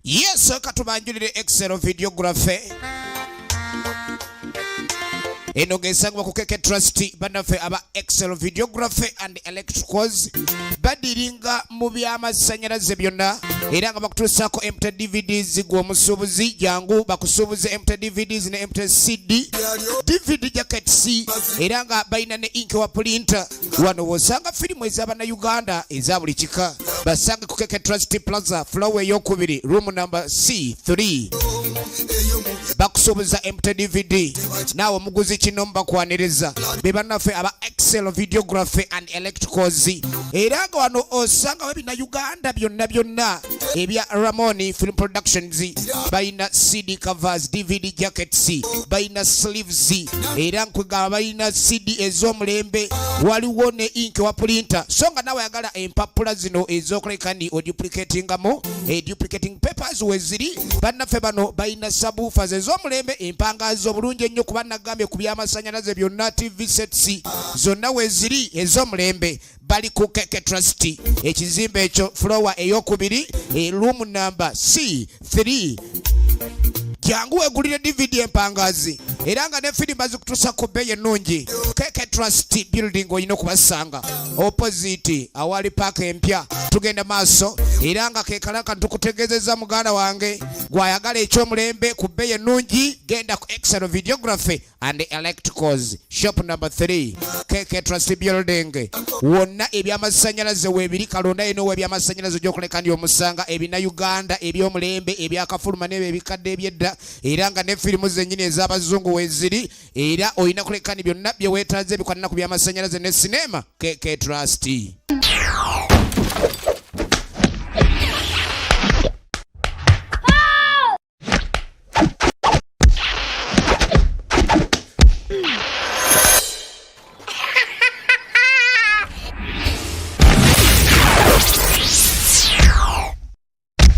Yes, katubanjulire Excel videography eno ng'esangibwa ku KK Trust. Bannaffe aba Excel videography and electricals badiringa mu by'amasannyalaze byonna era nga bakutuusaako empty DVDs. Gwe omusuubuzi jangu bakusuubuze empty DVDs ne empty CD, DVD jackets, era nga balina ne ink wa printer. Wano wosanga firimu ez'abannayuganda eza buli kika. Basange ku KK Trust Plaza, floor eyokubiri, room number C3. Bakusuubuza empty DVD, naawe omuguzi kino bakwaniriza. Be bannaffe aba Excel videography and electricals, era nga wano osangawo ebinnauganda byonna byonna ebya Ramoni Film Productions. Balina CD covers, DVD jackets, balina sleeves, era nkwegamba balina CD ez'omulembe. Waliwo ne ink wa printer, so nga nawe ayagala empapula zino ez'okulekani oduplicatingamu, duplicating papers weziri. Bannaffe bano balina subwoofers ez'omulembe empangazi obulungi ennyo, kuba nagambye ku by'amasannyalaze byonna, TV sets zonna weziri ez'omulembe. Bali ku KK Trust, ekizimbe ekyo, floor eyokubiri, room number C3. Jangu wegulire DVD empangazi, era nga ne firimu bazikutuusa ku bbeeyi ennungi. KK Trust Building olina okubasanga opposite awali paaka empya. Tugenda maaso, era nga kekalaka tukutegeezezza muganda wange gwayagala ekyomulembe ku bbeeyi ennungi, genda ku Excel videography and electricals, shop number 3, KK Trust Building. Wonna ebyamasannyalaze weebiri. Kalonda yeno ebyamasannyalaze gyokuleka ndi omusanga ebinnauganda ebyomulembe ebyakafuluma n'ebyo ebikadde ebyedda, era nga ne firimu zennyini ez'abazungu weeziri. Era olina kulekani byonna bye weetaaze ebikwanana ku byamasannyalaze ne sinema. KK Trust.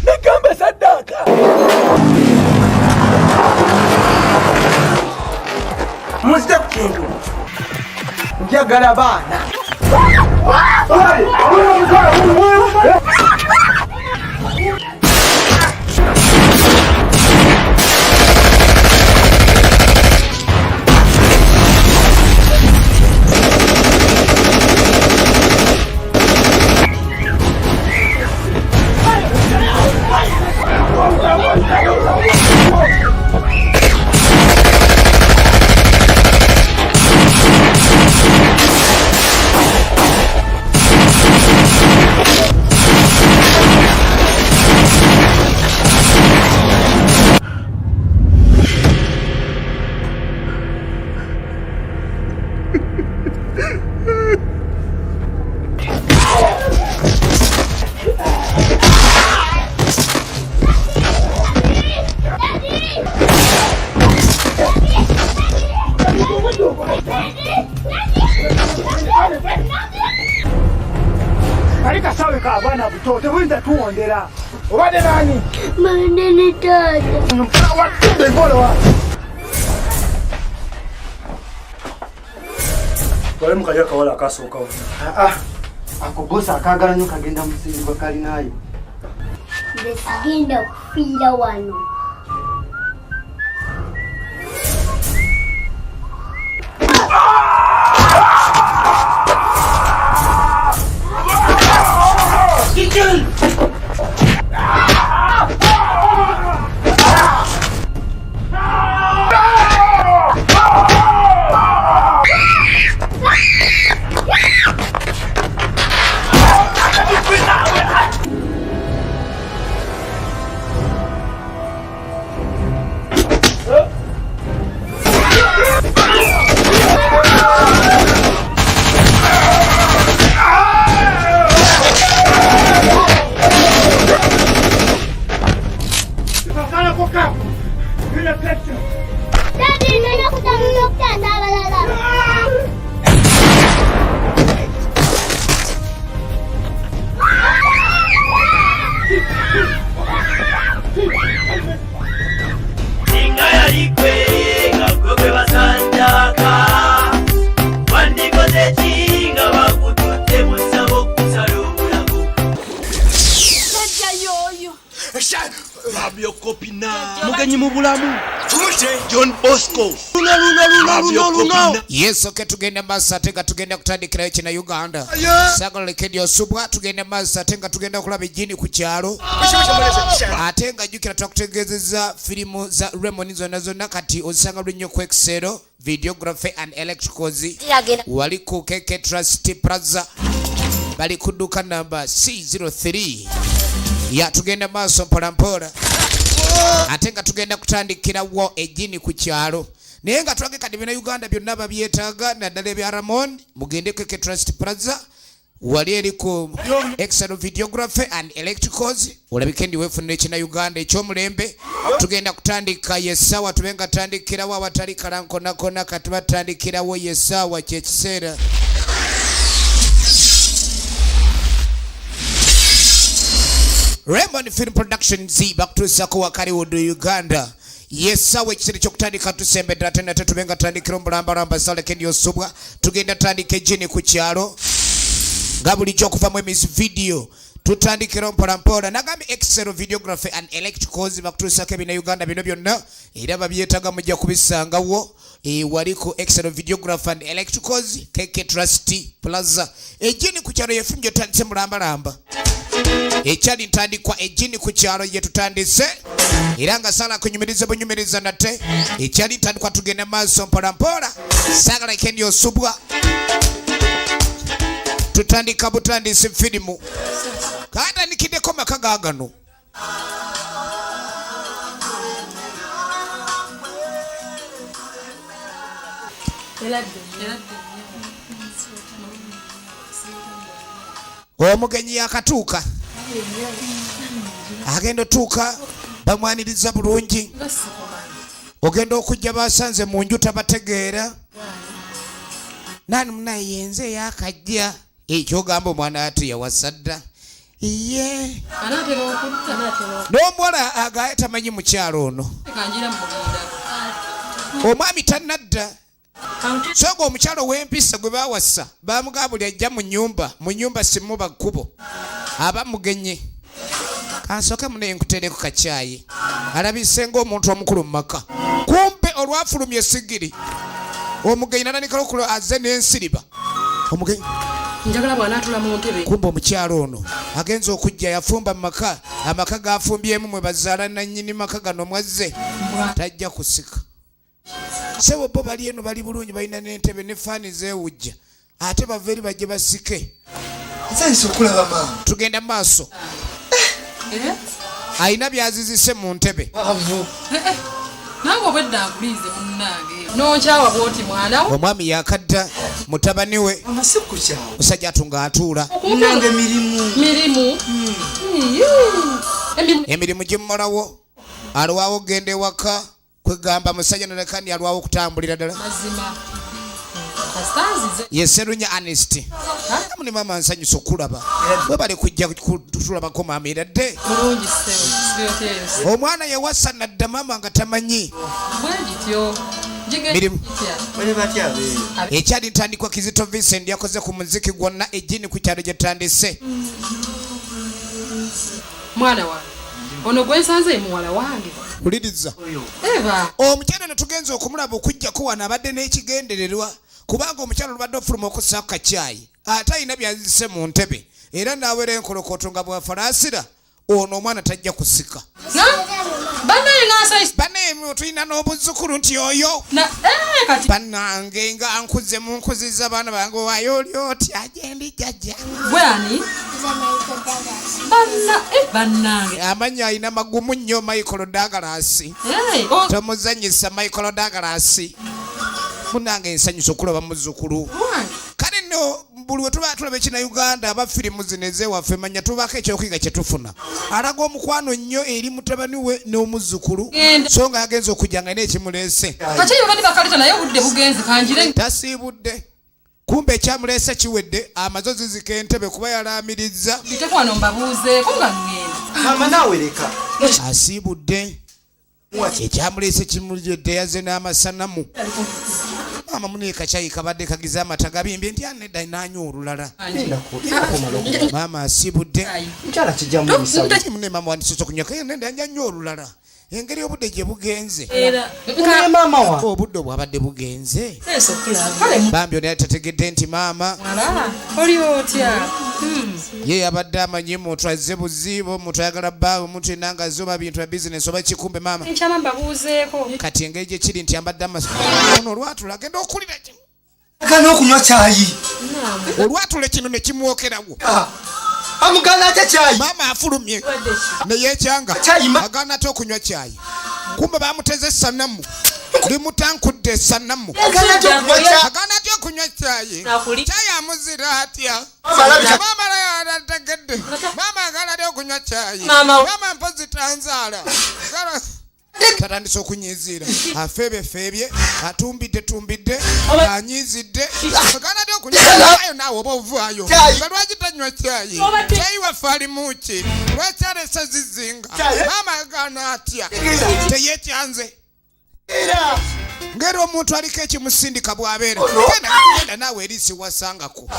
Nagamba saddaaka. Muzite ku kintu, njagala baana. Kali kasawe ka bwana buto, tebuyinza tuwondera. Obadde nani? Mbadde ne taata. Watudde golowa. Wali mukali akawala akasookawo. Aa, ako bosi akaagala nnyo kagenda musingi gwa kalinayo. Nze sigenda kufiira wano. Fabio Copina mugenyi mu bulamu John Bosco luno luno luno luno luno. Yes, okay, tugenda maaso ate nga tugenda kutandikirayo kina Uganda. Sagala lekedi osubwa tugenda maaso ate nga tugenda kulaba ejjini ku kyalo. Ate nga jjukira twakutegeezezza firimu za Raymond zonna zonna kati ozisanga lunnyo ku Excel Videography and Electricals wali ku KK Trust Plaza bali ku dduka namba C03. Ya tugenda maaso mpola mpola ate nga tugenda kutandikirawo ejjini ku kyalo naye nga twage kati bina Uganda byonna babyetaaga naddala ebya Ramon mugende KK Trust Plaza wali eri ku Excel Videography and Electricals olabike ndi weefunira ekina Uganda ekyomulembe. Tugenda kutandika yessaawa tube nga tandikirawo awatali kalankonakona katuba tutandikirawo yessaawa kyekiseera. Raymond Film Productions bakutuusako Wakaliwood Uganda yesawa ekiseera ekyokutandika tusembedde ate nate tube nga tutandikira omulambalamba saleke osubwa tugenda tandika ejini ku kyalo nga bulijjo okuva mu emizi video tutandikira mpolampola nagambye Excel Videography and Electricals bakutuusako ebina Uganda bino byonna era babyetaaga mujja kubisangawo wali ku Excel Videography and Electricals KK Trust Plaza ejini ku kyalo yefimu gyetutandise mulambalamba ekyali ntandikwa ejini ku kyalo gye tutandise era nga saala kunyumiriza bunyumiriza nate ekyali ntandikwa tugenda maaso mpolampola saagala kendi osubwa tutandika butandisi firimu katandikiddeko maka gaagano. Omugenyi yakatuuka agenda otuuka bamwaniriza bulungi ogenda okujja basanze mu nju tabategeera nani munaye yenze yakajja ekyogamba omwana ati yawasa dda ye n'omuwala agaye tamanyi mukyalo ono omwami tannadda so nga omukyalo ow'empisa gwe bawasa bamugamba buli ajja mu nyumba simuba kkubo aba mugenyi kansooke munaye nkuteereko kacyayi alabise ng'omuntu omukulu mu maka kumbe olwafulumya esigiri omugenyi natandika okulo azze n'ensiriba omugenyi njagala bw'anaatula mu ntebe kumbe omukyalo ono agenza okujja yafumba mu maka amaka gafumbyemu mwe bazaala nannyini maka gano mwazze tajja kusika sebo bo bali eno bali bulungi balina n'entebe ne faani zeewujja ate bava eri bajje basike. Nsanyuse okulaba maama. Tugenda mu maaso. Alina byazizise mu ntebe. Nange obwedda nkulinze munnange. N'okyawa bw'oti mwana wo. Omwami yakadda mutabani we. Musajja atunga atuula. Munnange mirimu. Mirimu. Emirimu gimmalawo. Alwawo genda ewaka. Kwegamba musajja nalekani alwawo okutambulira ddala. Mazima. Ye Serunya Ernest. Ni maama nsanyusa okulaba. Webale kujja kutulabako maama era dde. Bulungi ssebo. Omwana yewasa nadda maama nga tamanyi. Bwe gityo. Mirimu. Ekyali ntandikwa Kizito Vincent yakoze ku muziki gwonna ejjini ku kyalo gye tutandise. Mwana wange. Ono gwe nsanze muwala wange. Wuliriza. Eva. Omukyala ne tugenza okumulaba okujjako wano abadde n'ekigendererwa kubanga omukyala olubadde ofuluma okussaako kacyayi ate alina byazise mu ntebe era n'awera enkolokoto nga bw'afalaasira ono omwana tajja kusika. Bannaye tulina n'obuzzukulu nti oyo bannange nga nkuze munkuziza baana bange waayo oli otya agenda jjajja. Gwe ani? Bannange. Amannya alina magumu nnyo Michael Douglas. Tomuzannyisa Michael Douglas. Munnange nsanyusa okulaba muzzukulu. Kale nno buli we tuba tulaba ekina Uganda aba firimu zino ez'ewaffe manya tubaako ekyokuyiga kye tufuna. Alaga omukwano nnyo eri mutabani we n'omuzzukulu so nga yagenze okujja nga n'ekimuleese. Kakyeyo babadde bakaleta naye obudde bugenze kanjire. Tasiibudde. Kumbe ekyamuleese kiwedde amazozi zik'entebe kuba yalaamirizza. Mbiteeko wano mbabuuzeeko nga ŋŋenda. Maama naawe leka. Asiibudde. Ekyamuleese kimulyedde yazze n'amasanamu. Maama munaye kacyayi kabadde kagize amata gabimbye nti anedda nanywa olulala. Maama asibudde. Mukyala kijja mu misawo. Mune maama wandisoose okunywa kaye nenda njanywa olulala. Engeri obudde gye bugenze. Naye maama wa Obudde obwabadde bugenze. Bambi ono yali tategedde nti maama Oli otya? Ye yabadde amanyi muntu azze buzibu, omuntu ayagala bbaawe, omuntu yenna nga azze oba bintu bya bizinesi oba kikumbe maama. Nkyama mbabuuzeeko. Kati engeri gye kiri nti ambadde amaso ono olwatula agenda okulira Agana okunywa kyayi. Olwatula kino ne kimwokerawo. Amugana atya kyayi? Maama afulumye ne yeekyanga. Kyayi Agaana ate okunywa kyayi. Kumbe bamuteze essanamu limutankudde essanamu. Agaana atya okunywa kyayi? Agaana atya okunywa kyayi? Kyayi amuzira atya? Maama alabika- Maama alategedde. Maama agala atya okunywa kyayi? Maama- Maama mpozi tanzaala. Tatandise okunyiziira, afeebefeebye, atumbidde tumbidde, anyiizidde. Agaana atya okunywa kyayi? Naawe oba ovaayo Kyayi. nga lwaki tanywa kyayi? Obadde- Kyayi waffe alimu ki? Lwaki alese zizinga? Kyayi. Maama agaana atya? Teyekyanze Era. Ngeri omuntu aliko ekimusindika bw'abeera. Genda, genda naawe eri siwasangako.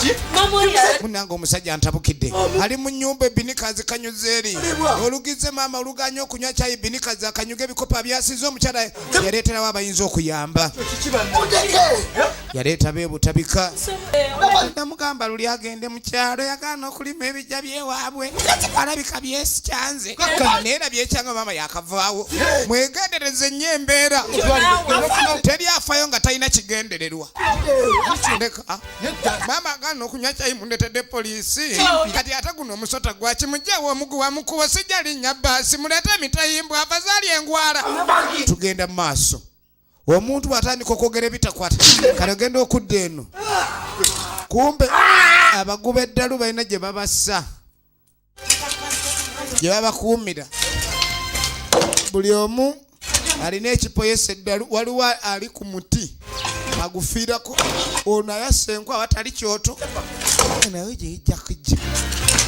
Munange omusajja ntabukidde, ali mu nnyumba ebinika zikanyuza eri olugize maama oluganya okunywa kyayi, binika zakanyuga, ebikopo byasize. Omukyala yaleeterawo abayinza okuyamba. Muteke. Yaleeta beebutabika. Namugamba luli agende mu kyalo, yagaana okulima ebijja byewaabwe, alabika byesikyanze naye era byekyanga. Maama yakavaawo. Mwegendereze nnyo embeera, teri afayo nga talina kigendererwa. Leka maama agaana okunywa kyayi, mundetedde poliisi. Kati ate guno omusota gwakimugjewo omuguwa mukubo, sijja linnya baasi, muleete emitayimbwa afazaali engwala. Tugenda mu maaso. Omuntu bw'atandika okwogera ebitakwata, kale ogenda okudda eno, kumbe abaguba eddalu balina gye babassa, gye babakuumira. Buli omu alina ekipoyesa eddalu. Waliwo ali ku muti agufiirako, ono ayassa enku awatali kyoto, naye gyeyijja kujja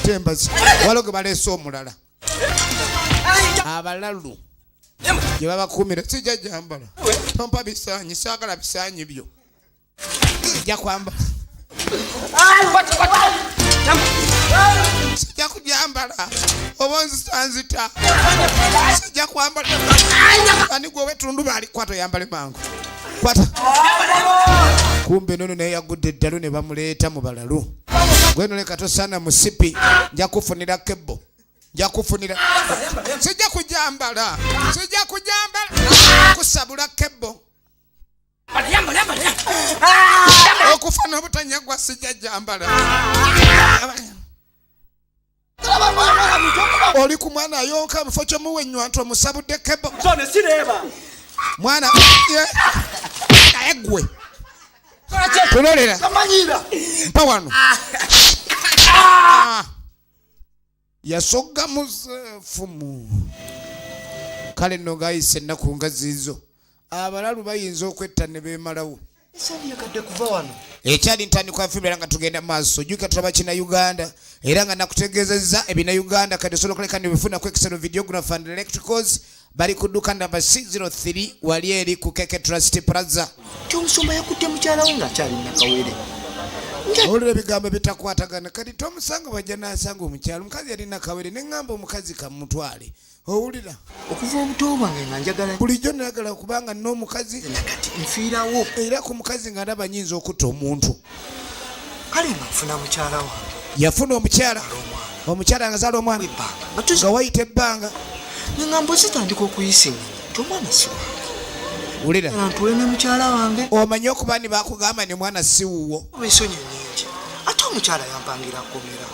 tembazi. Waliwo ge baleese omulala, abalalu gye babakuumira. Sijja jambala, tompa bisaanyi, saagala bisaanyi byo, sijja kwambala, sijja kujambala, oba onzitanzita, sijja kwambala. Ani gwe owetundubaali? Kwata oyambale mangu, kwata. Kumbe nono naye yagudde eddalu ne bamuleeta mu balalu. Gweno leka tosaana musipi, nja kufunira kebbo, nja kufunira. Sijja kujambala, sijja kujambala, kusabula kebbo okufa n'obutanyagwa, sijja jambala. Oli ku mwana ayonka, mufo kyomuwa ennywanto omusabudde kebbo. None sireba. Mwana ye, naye gwe tulolera. Kamanyira. Mpa wano. Ah. Yasogga mufumu. Kale nno ngayise ennaku nga ziizo, abalalu bayinza okwetta ne beemalawo. Sandyagadde kuva wano. Ekyali ntandikwa ya firimu era nga tugenda maaso. Jjukira tulaba kina Uganda era nga nakutegeezezza ebina Uganda. Kati osobola okuleka nebifuna ku Excel Videographer and Electricals, bali ku dduka namba C03 wali eri ku Keke Trust Plaza. Kyomusumba yakutte mukyala we ng'akyali nakawere. Owulira ebigambo ebitakwatagana. Kati tomusanga bwajja n'asanga omukyalo, omukazi yali nakawere, neŋŋamba omukazi kamutwale. Owulira? Okuva obuto bwange nga njagala. Bulijjo nayagala kubanga n'omukazi. Nakati nfiirawo. Era ku mukazi nga ndaba nyinza okutta omuntu. Kale nga nfuna mukyala wange. Yafuna omukyala, omukyala nga zaala omwana. Ebbanga nga wayita ebbanga, neŋŋamba zitandika okuyisinganya nti omwana si wange. Wulira. Ntuule ne mukyala wange. Omanyi okuba ni bakugamba ni mwana si wuwo. Oba ensonyi nnyingi, ate omukyala yampangira kkomera.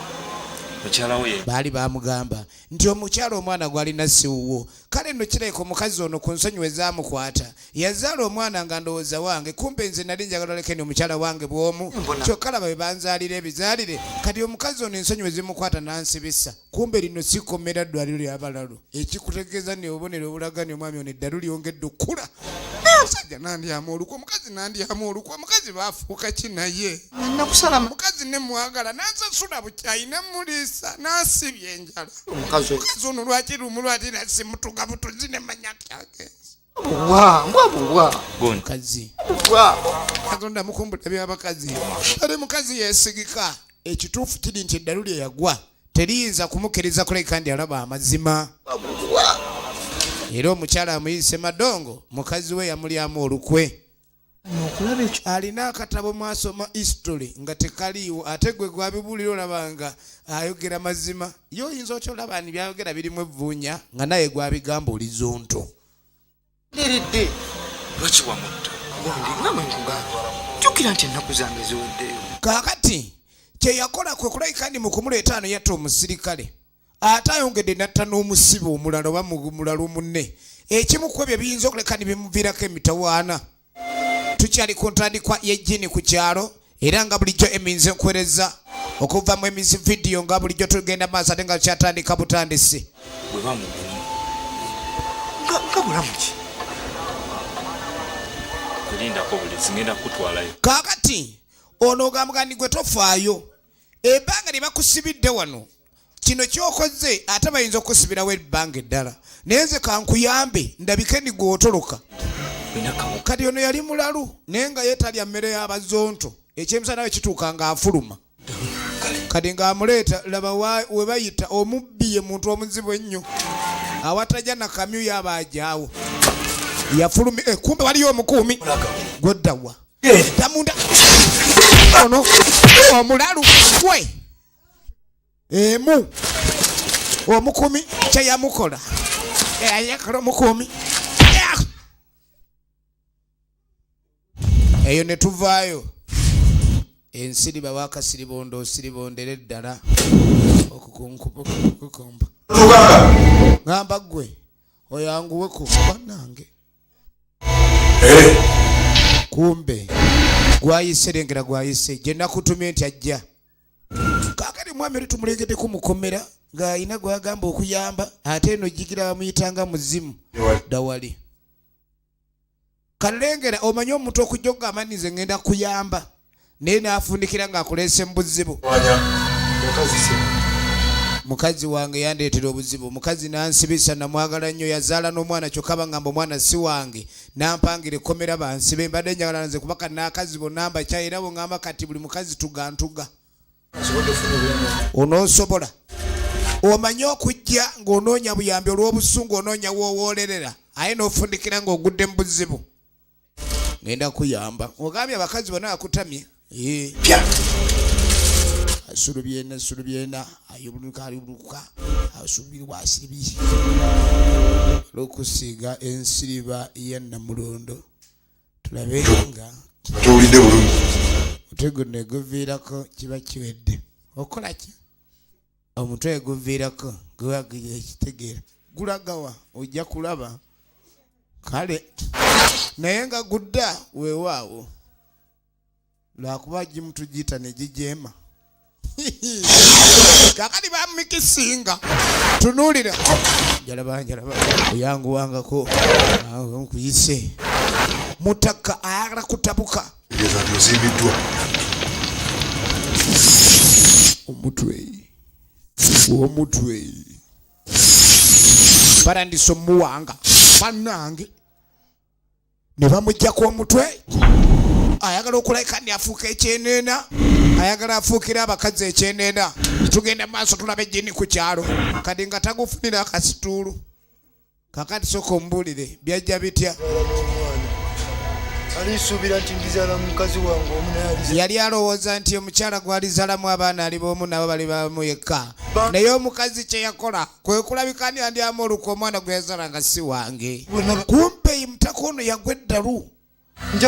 Mukyala we. Baali bamugamba nti omukyala omwana gwalina si wuwo. Kale nno kirabika omukazi ono ku nsonyiwe zaamukwata, yazaala omwana nga ndowooza wange, kumbe nze nali njagala olekeni omukyala wange bw'omu. Kyokka laba bwe banzaalira ebizaalire. Kati omukazi ono ensonyiwe zimukwata n'ansibisa, kumbe lino sikomera ddwaliro ly'abalalu. Ekikutegeeza ni obubonero obulaga ni omwami ono eddalu lyongedde okkula. Omusajja nandyamu olukwe, omukazi nandyamu olukwe. Omukazi baafuuka ki naye? Nakusala. Omukazi nemwagala, nansasula bukyayi, nemuliisa, nansibya enjala. Omukazi. Omukazi ono lwaki lumu lwati nasimutuga butuzi nemanya nti agenze? Bubwa, mbwa bubwa. Mukazi. Bubwa. Katonda mukumbula by'abakazi. Ali mukazi yeesigika. Ekituufu kiri nti eddalu lye yagwa teriyinza kumukkiriza kuleka ndi alaba amazima. Era omukyala amuyise Madongo, mukazi we yamulyamu olukwe. Alina akatabo mwasoma history nga tekaliiwo, ate gwe gwabibuulira olaba nga ayogera mazima. Ye oyinza otya olaba ni byayogera birimu evvuunya nga naye gwabigamba oli zonto. Ndiridde. Lwaki wamutta? Gundi nga bwe nkugambye. Jjukira nti ennaku zange ziweddeyo. Kaakati kye yakola kwe kulabika ndi mu kumuleeta ano yatta omusirikale, ate ayongedde n'atta n'omusibe omulala oba mulalu munne. Ekimu ku ebyo biyinza okuleka ne bimuviirako emitawaana. Tukyali ku ntandikwa y'ejjini ku kyalo, era nga bulijjo eminze nkuweereza okuva mu emizi vidiyo, nga bulijjo tugenda maaso ate nga kyatandika butandisi. Bwe bamugumu. Nga bulamu ki? Kulindako bulizi ngenda kukutwalayo. Kaakati ono ogamba nti gwe tofaayo, ebbanga lye bakusibidde wano kino kyokoze ate bayinza okukusibirawo ebbanga eddala, naye nze kankuyambe ndabike ni gw'otoloka. Kati ono yali mulalu naye nga ye talya mmere y'abazonto, ekyemisana we kituuka ng'afuluma. Kati ng'amuleeta laba we bayita omubbi ye muntu omuzibu ennyo awatajja na kamyu yaba ajaawo. Yafulumi, kumbe waliyo omukuumi gwoddawa tamunda ono omulalu gwe emu omukuumi kyeyamukola yakola omukuumi eyo ne tuvaayo. Ensiriba wakasiribondo osiribondere ddala okukunkukumba ngamba ggwe oyanguweko bannange. Kumbe gwayise lengera gwayise gye nakutumye nti ajja. Kaakati mwami oli tumulengeddeko mukomera ng'alina gw'agamba okuyamba, ate eno jjigira bamuyitanga muzimu dawali. Kalengera omanyi omuntu okujja okugamba nti nze ngenda kuyamba, naye n'afundikira ng'akuleese mu buzibu. Mukazi wange yandeetera obuzibu, omukazi n'ansibisa, namwagala nnyo, yazaala n'omwana, kyokka bangamba omwana si wange, nampangira ekkomera bansibe. Mbadde njagala nze kuba kati n'akazi bonna mbakyaye, era bwe kati buli mukazi tugantuga. Onoosobola omanye okujja ng'onoonya buyambi olw'obusungu, onoonya w'owoolerera, aye n'ofundikira ng'ogudde mu buzibu. Ngenda kuyamba, ogambye abakazi bonna bakutamye. Asulubyena sulubyena ayubuluka ayubuluka asubirwa asiribi olw'okusiiga ensiriba ya Namulondo, tulabe nga Towulidde bulungi. Omutwe guno eguviirako kiba kiwedde. Okola ki? Omutwe eguviirako guba ekitegeera gulagawa, ojja kulaba. Kale naye nga gudda weewaawo, lwakuba gimu tugiyita ne gijeema. Kakati bamumikisinga, tunuulira, njalaba njalaba oyanguwangako nkuyise mutaka ayagala kutabuka. Tegeeza nti ozimbiddwa. Omutwe omutwe batandise omuwanga bannange ne bamugjako omutwe. Ayagala okulabika ndi afuuka ekyeneena, ayagala afuukire abakazi ekyeneena. Tugenda maaso tulaba ejjini ku kyalo kati nga tagufunira akasituulu. Kakati soka ombuulire byajja bitya? Alisuubira nti ndizaala mukazi wange omu, naye aliza Yali alowooza nti omukyala gw'alizalamu abaana ali b'omu nabo bali bamu yekka, naye omukazi kye yakola kwe kulabika ndi andyamu olukwe, omwana gwe yazala nga si wange. Kumpe mutaka ono yagwa eddalu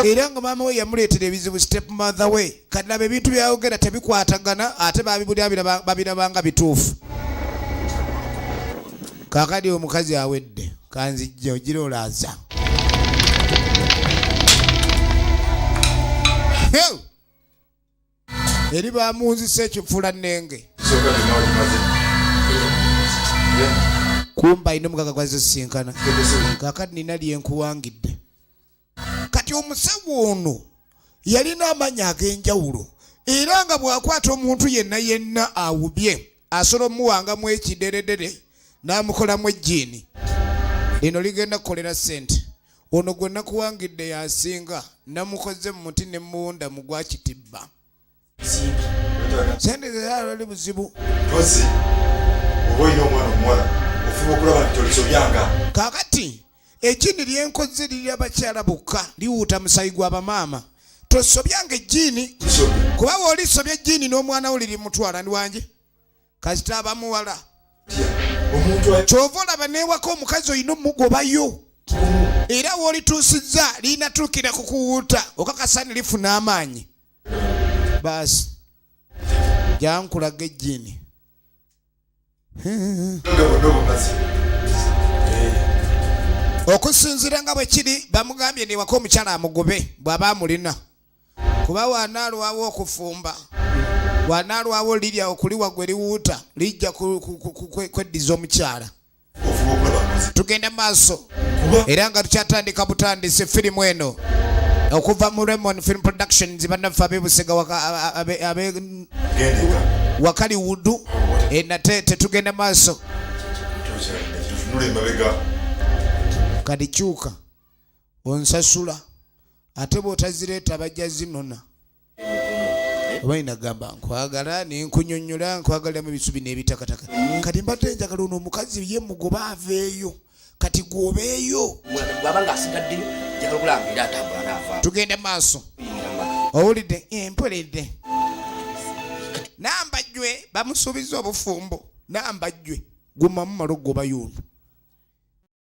era nga maama we yamuleetera ebizibu, step mother we. Kati laba ebintu byayogera tebikwatagana, ate babibulira babirabanga bituufu. Kaakati omukazi awedde kanzijja ogira olaaza. Heu! Eri bamunzisa ekifula nnenge. Sooka byonna wabimaze. Kumba alina omugaga gwazisinkana. Kaakati nina lyenkuwangidde. Kati omusawo ono yalina amaanyi ag'enjawulo, era nga bw'akwata omuntu yenna yenna awubye asobola omuwangamu ekideredere n'amukolamu ejjiini. Lino ligenda kukolera ssente. Ono gwe nakuwangidde yasinga, namukoze mu muti ne muwunda mu gwa kitibba. Sente zeyalali buzibu. Tozi oba olina omwana omuwala ofuba okulaba nti tolisobyanga. Kakati ejjiini lyenkoze liri abakyala bokka, liwuuta musayi gwa bamaama. Tosobyanga ejjiini, kuba w'olisobya ejjiini n'omwana wo lirimutwala ndi wanje kasita aba muwala. Kyova olaba newaka omukazi olina omugobayo, era w'olituusizza linatuukira ku kuwuuta okakasa ne lifuna amaanyi. Baasi jankulaga ejjiini. Okusinziira nga bwe kiri, bamugambye newaka omukyala amugobe bw'aba amulina, kuba wanaalwawo okufumba, wanaalwawo lirya okuliwa gwe liwuuta lijja kweddiza omukyala. Tugenda maaso era nga tukyatandika butandisi firimu eno okuva mu Raymond Film Productions, bannaffe ab'e Busega abe wakali wudu enatete. Tugenda maaso. Kati kyuka onsasula, ate bw'otazireeta bajja zinona. Oba inagamba nkwagala nenkunyonyola nkwagaliramu ebisubi n'ebitakataka. Kati mbadde njagala ono omukazi ye mugoba aveeyo, kati gwobeeyo. Bwaba ng'asigaddeyo, njagala okulaba era atambula n'ava. Tugende maaso. Owulidde? Mpulidde. Nambajjwe bamusuubiza obufumbo. Nambajjwe gumamu malo gobayo ono.